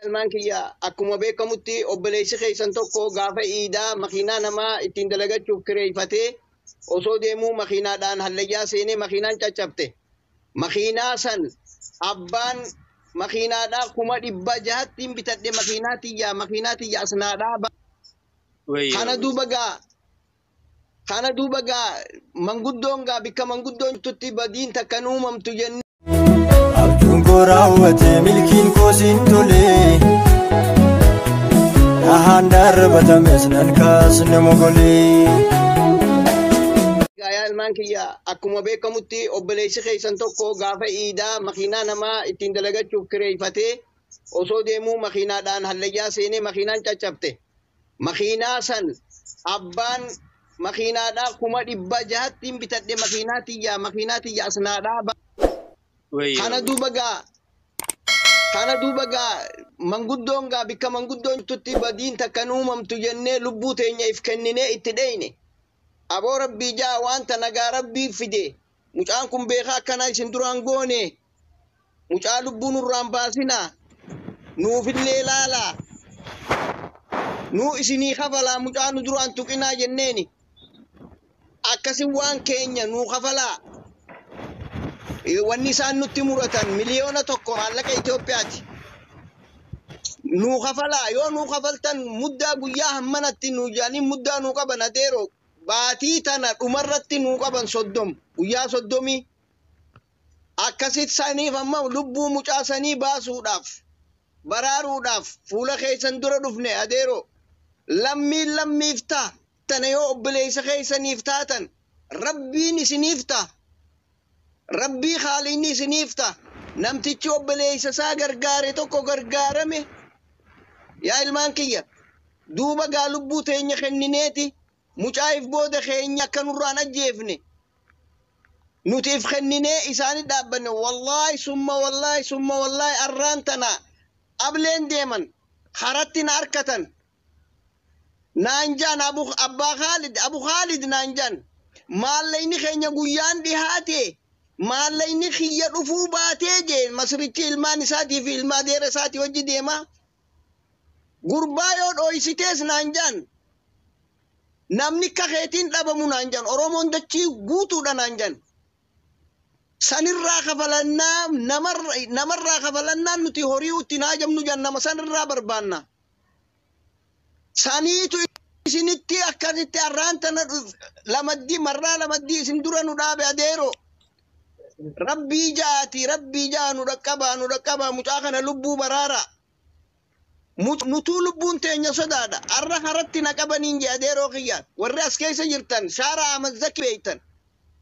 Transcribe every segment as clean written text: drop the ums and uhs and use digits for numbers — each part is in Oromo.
Ilmaan kiyya, akkuma beekamutti obboleessi keessan tokko gaafa iidaa makiinaa namaa ittiin dalagachuuf kireeffatee osoo deemuu makiinaadhaan hallayyaa seenee makiinaan caccabte. Makiinaa san abbaan makiinaadhaa 600,000tti bitadhe, makiinaa tiyya, makiinaa tiyya asnaadhaa. Kana duuba gaa, kana duuba gaa manguddoon gaa bikka manguddoon jirtutti badiin takka hin uumamtu jennee. Abjuun koo raawwate, milkiin koo siin tole. Dhahaan darbatames nan kaasne mogolee. Yaa ilmaan kiyya, akkuma beekamutti obboleessi keessan tokko gaafa iidaa makiinaa namaa ittiin dalagachuuf kireeffatee osoo deemuu makiinaadhaan hallayyaa seenee makiinaan caccabte. Makiinaa san abbaan makiinaadhaa 600,000tti bitadhe, makiinaa tiyya, makiinaa tiyya asnaadhaa. Kana duuba gaa, kana duuba gaa manguddoon gaa bikka manguddoon jirtutti badiin takka hin uumamtu jennee lubbuu teenya if kenninee itti dheeyne. Aboo rabbii jaa wanta nagaa rabbii fide, mucaan kun beekaa akkanaa isin duraan goone, mucaa lubbuu nurraan baasinaa, nuufillee laalaa, nuu isinii kafalaa, mucaa nu duraan tuqinaa jenneeni. Akkasin waan keenya nuu kafalaa. Wanni isaan nutti muratan 1 miliyoona maallaqa Itoophiyaati. Nuu kafalaa, yoo nuu kafaltan muddaa guyyaa hammanatti nuu jedhanii muddaa nuu qaban. Adeeroo, baatii tana dhumarratti nuu qaban, 30, guyyaa 30. Akkasit saniif amma lubbuu mucaa sanii baasuudhaaf, baraaruudhaaf fuula keessan dura dhufne. Adeeroo, lammiin lammiif ta'a tana, yoo obboleessa keessaniif taatan rabbiin isiniif ta'a, rabbii haaliin isiniif ta'a. Namtichi obboleessa isaa gargaare tokko gargaarame. Yaa ilmaan kiyya, duuba gaa lubbuu teenya kennineeti mucaa if booda keenya akka nurraan ajjeefne nuti if kenninee isaani dhaabbanne. Wallaahi summa wallaahi summa wallaahi, arraan tana ableen deeman haratti na arkatan naan jaan, abu abbaa Khaalid, Abu Khaalid naan jaan, "Maallaqni keenya guyyaan dhihaate, maallaqni kiyya dhufuu baatee," jee. Masrichi ilmaan isaatii fi ilma adeera isaatii wajji deema. "Gurbaa yoo dhooysitees," naan jaan, "namni akka keetiin dhabamu," naan jaan. "Oromoon dachii guutuudha," naan jaan. Sanirraa kafalannaa, namarraa kafalannaa, nuti horii ittiin haajamnu jaan, nama sanirraa barbaanna. Saniitu isinitti akkasitti arraan tana lamaddii marraa lamaddii isin dura nu dhaabe. Adeero, rabbii ja'aati, rabbii ja'a, nu dhaqqabaa, nu dhaqqabaa, mucaa kana lubbuu baraara. Nutuu lubbuun teenya sodaadha. Arra haratti na qabaniin jee. Adeeroo kiyya, warri as keessa jirtan shaara Ahmad Zaki beeytan,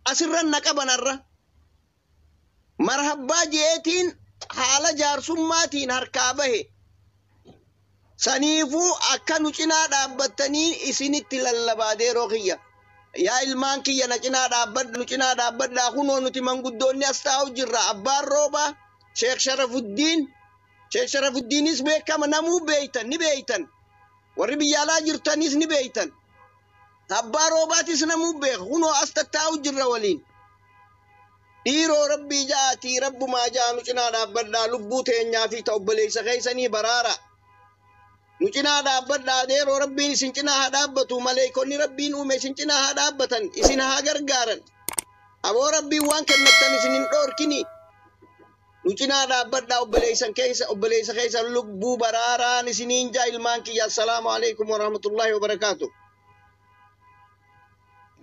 asirran na qaban. Arra marhabbaa jeetiin haala jaarsummaatiin harkaa bahe. Saniifuu akka nu cinaa dhaabbattanii isinitti lallabaa. Adeeroo kiyya, yaa ilmaan kiyya, na cinaa dhaabbadha, nu cinaa dhaabbadhaa. Kunoo nuti manguddoonni as taa'u jirra. Abbaan Roobaa, Sheekh Sharafuddiin, Sheekh Sharafuddiinis beekama, namuu beeytan, ni beeytan, warri biyya alaa jirtanis ni beeytan. Abbaa Roobaatis namuu beeka. Kunoo as tattaa'u jirra waliin. Dhiiroo, rabbii ja'aatii, rabbumaa ja'a, nu cinaa dhaabbadhaa, lubbuu teenyaa fi ta obboleessa keessanii baraara. Nu cinaa dhaabbadhaa. Adeeroo, rabbiin isin cinaa haa dhaabbatu, maleeykonni rabbiin uume isin cinaa haa dhaabbatan, isin haa gargaaran. Aboo, rabbiin waan kennattan isin hin dhoorkini. Nu cinaa dhaabbadhaa, obboleessan keessa, obboleessa keessa lubbuu baraaraan isiniin jaa. Ilmaan kiyya, assalaamu alaikum warahmatullaahi wabarakaatu.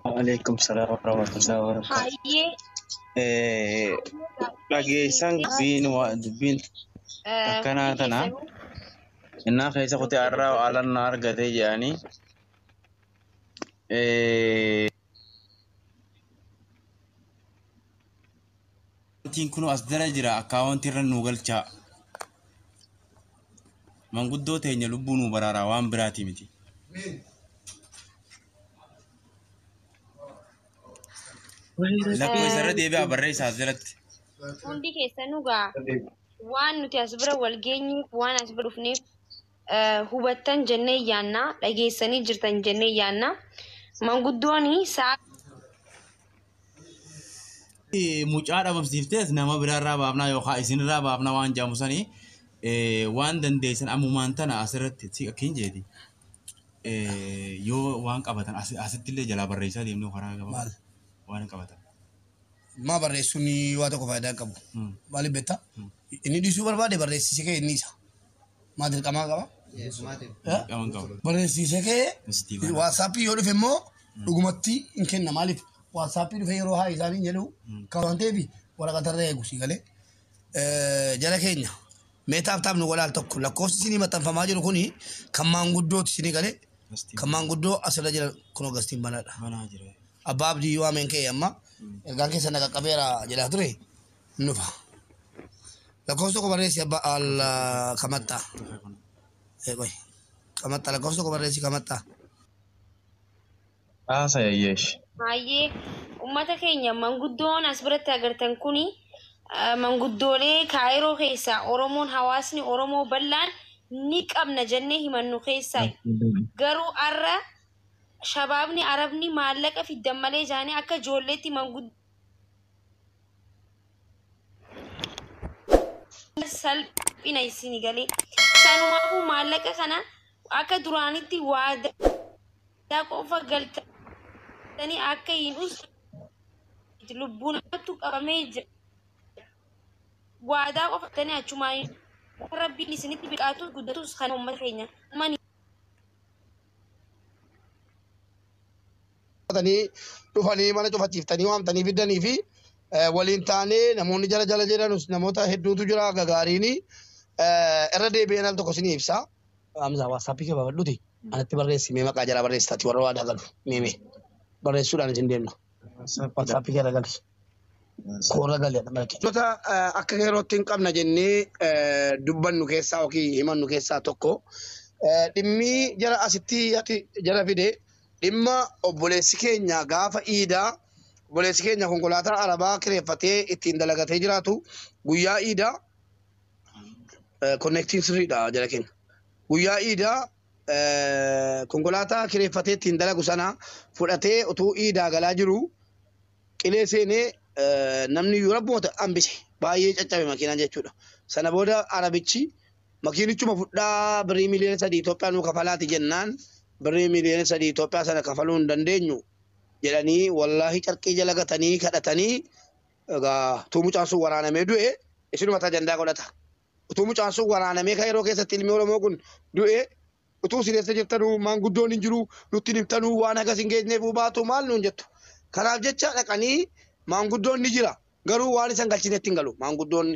Waalaikum salaam warahmatullahi wabarakatuh. Hayyee. Dhageessan dubbiin dubbiin akkanaa Hundi tana keessanuu innaa keessa kutee har'aa alannaa argate jedhanii Akkaawuntiin kun as jala jira, akkaawuntii irra nuu galchaa. Manguddoo teenya lubbuu nuu baraaraa, waan biraati miti. Lakkoofsa irra deebi'aa barreessaa as jalatti. Hundi keessanuu gaa waan nuti as bira wal geenyeef, waan as bira dhufneef hubattan jennee yaanna, dhageessanii jirtan jennee yaanna. Manguddooni sa'a Mucaa dhabamsiiftees nama biraarraa baafnaa yookaan isinirraa baafnaa waan jedhamu sanii. Waan dandeessan ammumaan tana asirratti si akkin jeeti. Yoo waan qabatan asitti illee jalaa barreessaa deemnee karaa Maal? gabaa waan qabatan. Maa barreessuun waa tokko faayidaa hin qabu. Maaliif beektaa? Inni dhiisuu barbaade barreessise kee inni isa. Maa dirqamaa qaba? Qaban qabu. Barreessise kee Asitti banaa. WhatsAppii yoo dhufe immoo dhugumatti hin kenna. Maaliif? WhatsAppii dhufe yeroo haa isaanii jedhu kan waan ta'eef waraqatarra eegu si galee. Jara keenya mee taaf taaf nu walaal tokko lakkoofsi isinii maxxanfamaa jiru kuni kan maanguddooti isinii galee Asitti kan maanguddoo asirra jiran kun Augustiin banaadha. banaa jira. Abbaa Abdii waameen ka'e amma ergaan keessa na qaqqabeera jedhaa ture nufa. Lakkoofsa tokko barreessi abbaa al kamaxxaa. Dhufe kun. Qoy. Kamaxxaa lakkoofsa tokko barreessi kamaxxaa. Haasa'e. Baay'ee uummata keenya manguddoon as biratti agartan kuni manguddoolee Kaayiroo keessaa Oromoon hawaasni Oromoo bal'aan ni qabna jennee himannu keessaa garuu har'a shabaabni Arabni maallaqa fiddan malee jaanii akka ijoolleetti manguddoo salphina isin galee sanumaafuu maallaqa kana akka duraanitti waadaa qofa galtanii akka hin usne lubbuun namatti qabamee jira. Waadaa qofa galtanii achumaan rabbiin isinitti biqaatus guddatus kan uummata keenya. Uummanni Dhufanii mana cufachiiftanii waamtanii fiddanii fi waliin taanee namoonni jala jala jedhanus namoota hedduutu jira gagaariini irra deebi'een al tokko isinii ibsa. Hamza WhatsAppii kee baafadhuuti. Anatti barreessi mee maqaa jala barreessitaati warra waadaa galu mee barreessuudhaan isin deemna. WhatsAppii kee irra gali. Koorra gali jedha malake. Wantoota akka yerootti hin qabna jennee dubbannu keessaa yookiin himannu keessaa tokko dhimmi jara asitti ati jara fide dhimma obboleessi keenya gaafa iidaa obboleessi keenya konkolaataa arabaa kireeffatee ittiin dalagatee jiraatu guyyaa iidaa konneektiin sirriidha jara keenya. Guyyaa iidaa konkolaataa kireeffatee ittiin dalagu sana fudhatee utuu iidaa galaa jiru qilee seenee namni iyyuu rabboota hambise baay'ee caccabe makiinaan jechuudha. Sana booda arabichi makiinichuma fudhaa birrii 3 miliyoona Itoophiyaa nuu kafalaati jennaan birrii 3 miliyoona Itoophiyaa sana kafaluu hin dandeenyu jedhanii wallaahi carqii jala gatanii kadhatanii egaa utuu mucaan sun waraanamee du'e isinuma ajandaa godhata. Utuu mucaan sun waraanamee kan yeroo keessatti ilmi Oromoo kun du'e utuu isin eessa jirtanuu maanguddoon hin jiru nutti hin himtanuu waan hagas hin geenyeef baatu maal nuun jettu. Kanaaf jecha dhaqanii maanguddoon ni jira garuu waan isan galchinetti hin galu. Maanguddoon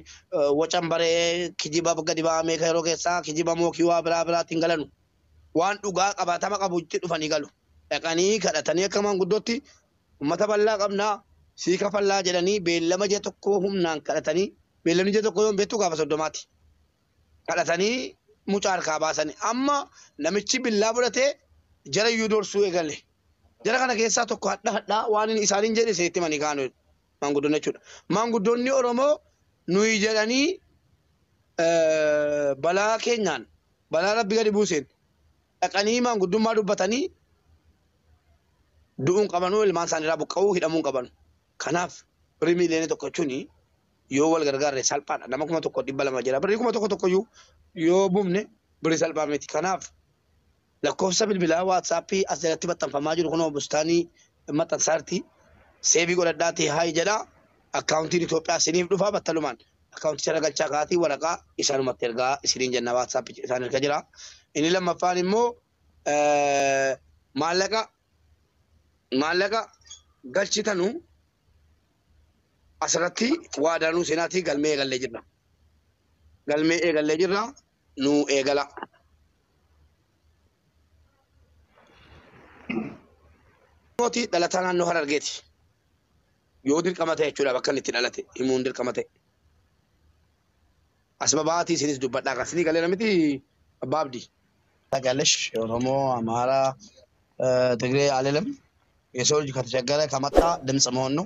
wacan baree kijiba gadi ba'amee kan yeroo keessaa kijiba mookii waa biraa biraatti hin galanu. Waan dhugaa qabatama qabu itti dhufanii galu. Dhaqanii kadhatanii akka maanguddootti uummata bal'aa qabnaa sii kafallaa jedhanii beellama ji'a tokko humnaan kadhatanii beellamni ji'a tokko yoo hin beektu gaafa 30ti. Kadhatanii mucaa harkaa baasanii amma namichi billaa fudhatee jara iyyuu doorsuu eegale. Jara kana keessaa tokko hadha hadhaa waan inni isaaniin jedhe isinitti himanii kaanu maanguddoonni jechuudha. Maanguddoonni Oromoo nuyi jedhanii balaa keenyaan balaa rabbi gadi buuseen dhaqanii maanguddummaa dubbatanii du'uun qabanuu ilmaan isaaniirraa buqqa'uu hidhamuun qabanu. Kanaaf birrii 1 miliyoona jechuun yoo wal gargaarre salphaadha. Nama 1,200 jira. Birrii 1,000 tokkoyyuu yoo buufne birrii salphaa miti. Kanaaf lakkoofsa bilbilaa WhatsAppii as jalatti maxxanfamaa jiru kunoo bustaanii maxxansaarti. Save godhadhaatii hi jedhaa. Akkaawuntiin Itoophiyaa isiniif dhufaa battalumaan. Akkaawunticha galchaa kaatii waraqaa isaanumatti ergaa isiniin jenna WhatsAppii isaan erga jira. Inni lammaffaan immoo maallaqa galchitanu asirratti waadaanuu seenaatii galmee eegallee jirra. Galmee eegallee jirra nu eegala. Mootii dhalataa naannoo Harargeeti. Yoo dirqama ta'e jechuudha bakka inni itti dhalate himuun dirqama ta'e. As babaatii isinis dubbadhaa kan isinii galeera miti abbaa abdii. ታውቂያለሽ ኦሮሞ፣ አማራ፣ ትግሬ አልልም። የሰው ልጅ ከተቸገረ ከመጣ ድምፅ መሆን ነው።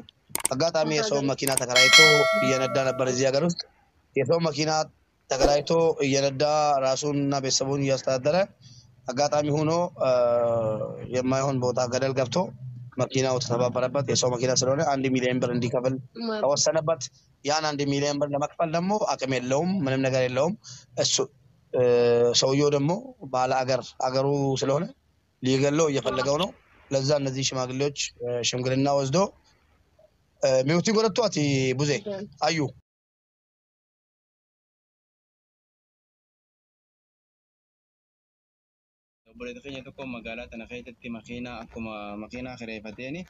አጋጣሚ የሰው መኪና ተከራይቶ እየነዳ ነበር እዚህ ሀገር ውስጥ። የሰው መኪና ተከራይቶ እየነዳ ራሱንና ቤተሰቡን እያስተዳደረ አጋጣሚ ሆኖ የማይሆን ቦታ ገደል ገብቶ መኪናው ተሰባበረበት። የሰው መኪና ስለሆነ 1 ሚሊዮን ብር እንዲከፍል ተወሰነበት። ያን 1 ሚሊዮን ብር ለመክፈል ደግሞ አቅም የለውም፣ ምንም ነገር የለውም። እሱ ሰውየው ደግሞ ባለ አገር አገሩ ስለሆነ ሊገለው እየፈለገው ነው። ለዛ እነዚህ ሽማግሌዎች ሽምግልና ወስዶ ሚውቲ ጎረቷት ቡዜ አዩ። Obboleettii keenya tokko magaalaa tana keessatti makiinaa akkuma makiinaa kireeffateeni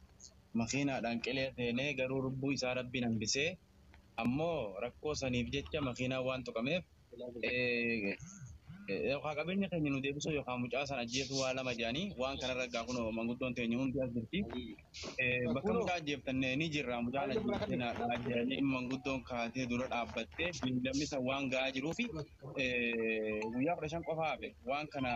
makiinaadhaan qilee seenee garuu lubbuu isaa Rabbiin hambisee, ammoo rakkoo saniif jecha makiinaa waan tuqameef yookaan qabeenya keenya nu deebisuu yookaan mucaa sana ajjeesuu waa lama jedhanii waan kanarra gaa kunoo manguddoon teenya hundi as jirti. Bakka mucaa ajjeeftanne ni jirra, mucaan ajjeeftanadha jedhanii manguddoon kaatee dura dhaabbattee beellamni san waan ga'aa jiruufi guyyaa 15 qofa hafe. Waan kana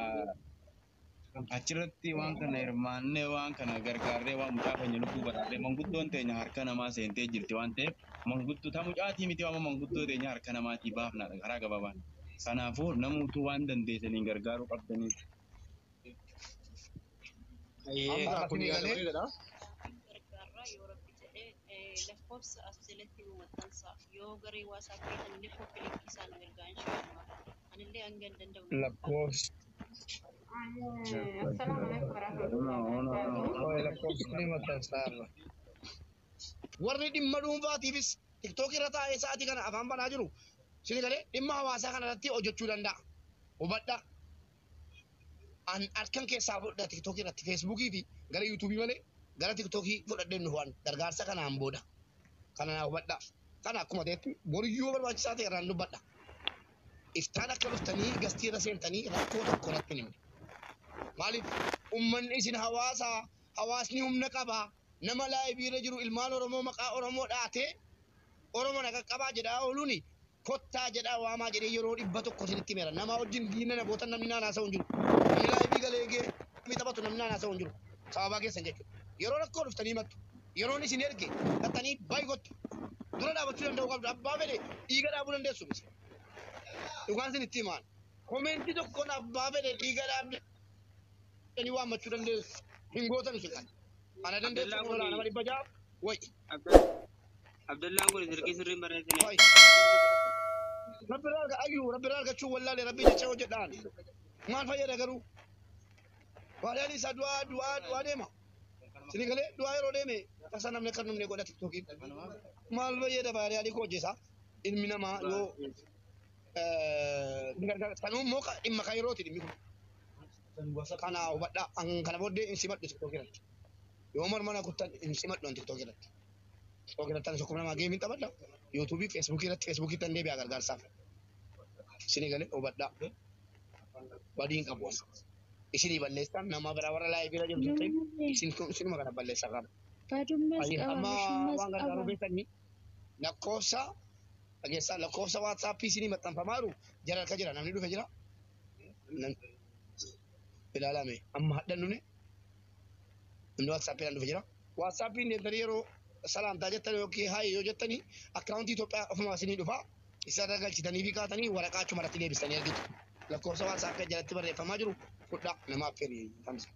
achirratti waan kana hirmaannee, waan kana gargaarree, waan mucaa keenya lubbuu baraarree, manguddoon teenya harka namaa seentee jirti waan ta'eef, manguddoo ta mucaatii miti waan manguddoo teenya harka namaatii baafnaadha karaa gabaabaan. Kanaafuu namuutuu waan dandeessaniin gargaaruu qabdanii. Hamza Kun isinii yaada galee bareedaadha. Gargaarraa yoo Rabbi jedhee lakkoofsa as jalatti nu maxxansa. Yoo garee WhatsAppii illee copy linkii isaa nu ergaa, inshaallah. Anillee hanga hin danda'u nan gargaara. Lakkoofsa السلام عليكم ورحمة الله وبركاته. Lakkoofsi maxxansaarra. Warri dhimma dhuunfaatiifis TikTok irra taa'ee sa'aatii kana afaan banaa jiru. Isinii galee dhimma hawaasaa kana irratti hojjechuu danda'a. Hubadhaa. An harkan keessaa fudhadha TikTok irratti, Facebookii fi gara YouTubeii malee gara TikTokii fudhadhee nu waan gargaarsa kanaan booda. Kana naa hubadhaa. Kana akkuma ta'etti boriyyuu barbaachisaa ta'e irraan dubbadha. Iftaan akka dhuftanii gastii irra seentanii rakkoo tokko irratti hin himne. Maaliif ummanni isin hawaasaa, hawaasni humna qaba. Nama liveii irra jiru ilmaan Oromoo maqaa Oromoo dhaatee Oromoo na qaqqabaa jedhaa ooluuni kottaa jedhaa waamaa jedhee yeroo 100 isinitti himeera. Nama wajjin diina na gootan namni naan haasa'u hin jiru. Namni liveii galee gameii taphatu namni naan haasa'u hin jiru. Sababaa keessan jechuudha. Yeroo rakkoo dhuftanii himattu. Yeroon isin erge dhattanii baay'ee gottu. Dura dhaabachuu danda'u qabdu. Abbaa fedhe dhiiga dhaabuu dandeessu miti. Dhugaan isin itti himaan. Commentii tokkoon abbaa fedhe dhiiga dhaabdanii waammachuu dandeessu. Hin gootan isin kana. Ana dandeessu Abdallaan kun kun nama 600 wayi. Abdallaan kun silkii sirriin barreessine. Wayi. Rabbi irraa arga ayyuu, Rabbi irraa argachuu wallaalee Rabbi jecha hojjedhaan. Maal fayyada garuu? Waariyaan isaa du'aa du'aa du'aa deema. Isin galee du'aa yeroo deeme tasa namni akka namni godha TikTokiin. Maal fayyada waariyaan koo hojjesa? Ilmi namaa yoo gargaara. Sanuu immoo dhimma kan yerooti dhimmi kun. Kana hubadhaa. An kana booddee hin simadhu TikTokii irratti. Yoo morma na kuttan hin simadhu an TikTokii irratti. TikTokii irratti ani sokkuma namaa gameii taphadha. YouTubeii, Facebookii irratti, Facebookii tan deebi'a gargaarsaaf. Isinii galee hubadhaa. Badii hin qabu. Isinii balleessan nama biraa warra liveii irra jiru ta'e isin isinuma kana balleessan qaba. Badummas Ayi qaba, amma mishummas waan gargaaruu qaba. beektanii lakkoofsa dhageessaa, lakkoofsa WhatsAppii isinii maxxanfamaa jiru jara harka jira, namni dhufe jira. Ilaalame amma hadhan dhufne namni WhatsAppiidhaan dhufe jira. WhatsAppiin deemtanii yeroo salaamtaa jettan yookiin hi yoo jettanii akkaawuntii Itoophiyaa ofuma isinii dhufa. Isa irra galchitanii fi kaatanii waraqaa achuma irratti deebistanii argitu. Lakkoofsa WhatsAppii jalatti barreeffamaa jiru fudhaa namaaf fedhi tamsa.